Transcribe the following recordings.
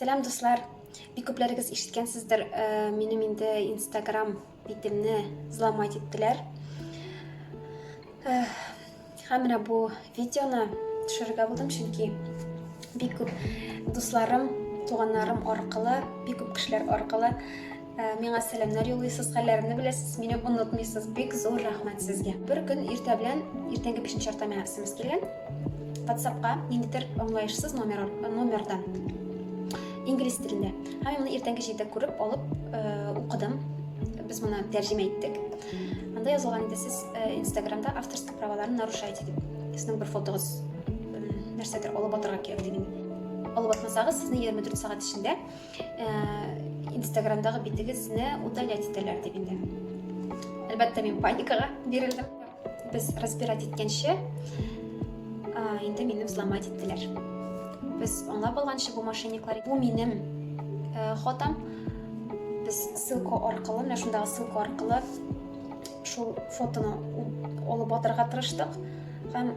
Сәлам, дуслар! Бик күпләрегез ишеткәнсездер, минем инде Инстаграм битемне взломать иттеләр. Һәм менә бу видеоны төшерергә булдым, чөнки бик күп дусларым, туганнарым аркылы, бик күп кешеләр аркылы миңа сәламнәр юллыйсыз, хәлләремне беләсез, мине онытмыйсыз. Бик зур рәхмәт сезгә. Бер көн иртә белән, иртәнге 5 яртыда миңа смс килгән. WhatsApp-ка ниндидер аңлаешсыз номер, номердан инглиз телендә. Һәм мин моны иртәнге җидедә күреп алып укыдым. Без моны тәрҗемә иттек. Анда язылган иде, сез Инстаграмда авторский праваларын нарушаете дип. Сезнең бер фотогыз нәрсәдер алып атырга кирәк дигән. Алып атмасагыз, сезне 24 сәгать эчендә Инстаграмдагы битегезне удалять итәләр дип инде. Әлбәттә, мин паникага бирелдем. Без разбирать иткәнче, инде мине взломать иттеләр. Без аңлап алганчы бу мошенниклар, бу минем хатам. Без ссылка аркылы, менә шундагы ссылка аркылы шул фотоны алып атырга тырыштык һәм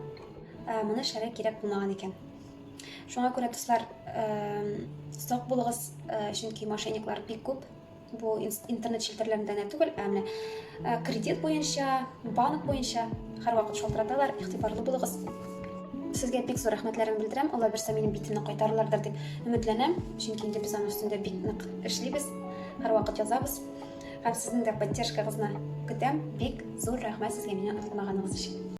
моны эшләргә кирәк булмаган икән. Шуңа күрә, дуслар, сак булыгыз, чөнки мошенниклар бик күп. Бу интернет челтәрләрендә генә түгел, ә менә кредит буенча, банк буенча һәрвакыт шалтыраталар, игътибарлы булыгыз. Сезгә бик зур рәхмәтләремне белдерәм. Алла бирсә, минем битемне кайтарырлардыр дип өметләнәм, чөнки инде без аның өстендә бик нык эшлибез, һәрвакыт язабыз. Һәм сезнең дә поддержкагызны көтәм. Бик зур рәхмәт сезгә мине онытмаганыгыз өчен.